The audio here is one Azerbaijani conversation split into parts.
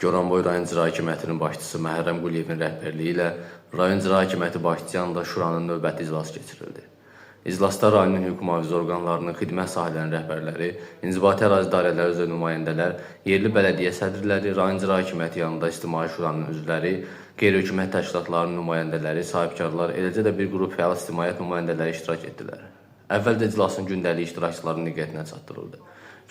Goranboy rayon İcra Hakimiyyətinin başçısı Məhərrəm Quliyevin rəhbərliyi ilə rayon İcra Hakimiyyəti başçısı yanında şuranın növbəti iclası keçirildi. İclasda rayonun hüquq mühafizə orqanlarının xidmət sahələrinin rəhbərləri, inzibati ərazi idarələri üzrə nümayəndələr, yerli bələdiyyə sədrləri, rayon İcra Hakimiyyəti yanında İctimai Şuranın üzvləri, qeyri-hökumət təşkilatlarının nümayəndələri, sahibkarlar, eləcə də bir qrup fəal ictimaiyyət nümayəndələri iştirak etdilər. Əvvəlcə iclasın gündəliyi iştirakçıların diqqətinə çatdırıldı.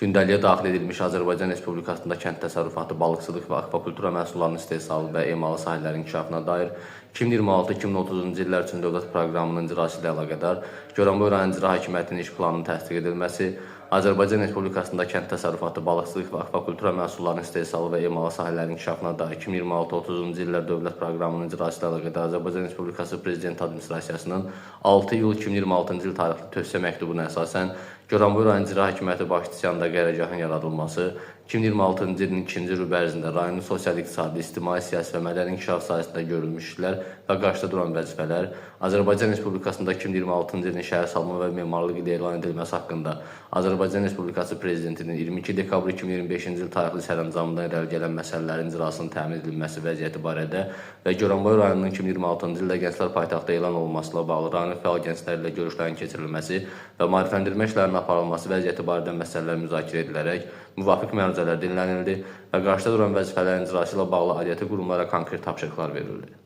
Gündəliyə daxil edilmiş Azərbaycan Respublikasında kənd təsərrüfatı, balıqçılıq və akvakultura məhsullarının istehsalı və emalı sahələrinin inkişafına dair 2026-2030-cu illər üçün dövlət proqramının icrası ilə əlaqədar Goranboy rayon İcra Hakimiyyətinin iş planının təsdiq edilməsi, Azərbaycan Respublikasında kənd təsərrüfatı, balıqçılıq və akvakultura məhsullarının istehsalı və emalı sahələrinin inkişafına dair 2026-30-cu illər dövlət proqramının icrası ilə əlaqədar Azərbaycan Respublikası Prezidenti Administrasiyasının 6 iyul 2026-cı il tarixli tövsiyə məktubuna əsasən Goranboy rayon İcra Hakimiyyəti başçısı yanında qərargahın yaradılması, 2026-cı ilin ikinci rübə ərzində rayonun sosial-iqtisadi, ictimai, siyasi və mədəni inkişaf sahəsində görülmüş işlər və qarşıda duran vəzifələr, Azərbaycan Respublikasında 2026-cı ilin şəhər salma və memarlıq ili elan edilməsi haqqında Azərbaycan Respublikası Prezidentinin 22 dekabr 2025-ci il tarixli sərəncamından irəli gələn məsələlərin icrasının təmin edilməsi vəziyyəti barədə və Goranboy rayonunun 2026-cı ildə Gənclər Paytaxtı elan olunması ilə bağlı rayonun fəal gəncləri ilə görüşlərin keçirilməsi və maarifləndirmə işlərinin aparılması vəziyyəti barədə məsələlər müzakirə edilərək müvafiq məruzələr dinlənildi və qarşıda duran vəzifələrin icrası ilə bağlı aidiyyəti qurumlara konkret tapşırıqlar verildi.